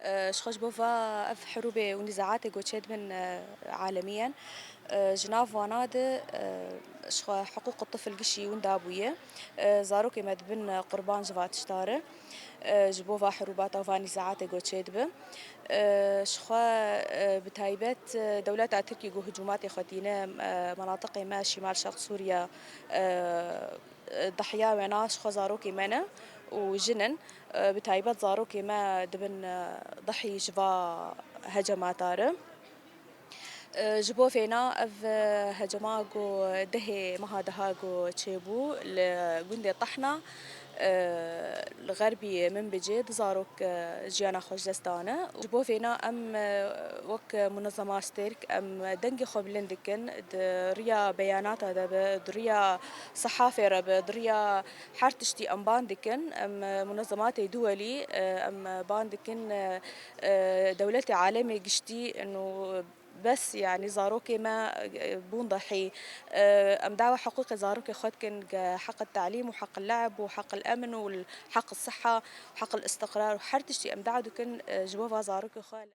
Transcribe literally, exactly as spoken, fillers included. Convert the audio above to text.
Ji xwe ji bo va ev herûbê û nîzaatê ku çêdibin, e, alemiyen, e, ji nav wana de, e, ji xwe hiqûq tifl gişî winda bûye. E, zarokê me dibin qurban ji va tişta re. E, ji bo va herûbata va nîzaatê ku çêdibe. E, ji xwe, e, bi taybet, e, dewleta Tirkî ku hicûmatê xwe tîne, e, menatiqê me şîmal şerq Sûriye, e, Dihiya wêna ji xwe zarokê me ne û jin in. Bi taybet zarokê me dibin dihî ji va hecemata re. Ji bo vêna ev hecema ku dehê meha deha ku çêbû li gundê Tehna, li xerbî Minbicê du zarok jiyana xwe ji dest dane. Ji bo vêna em wek munezema Stêrk em dengê xwe bilind dikin, di riya beyanata de be, di riya sehafê re be, di riya her tiştî em ban dikin. Em, e, munezematê duwelî, e, em, e, ban dikin, e, e, dewletê alemê giştî û bes, yanî zarokê me, e, bûn dehî. E, em dawa hiqûqê zarokê xwe dikin, ge heq telîm û heq lehb û heq emn û heq siha û heq istiqrar û her tiştî em dawa dikin, e, ji bo va zarokê xwe.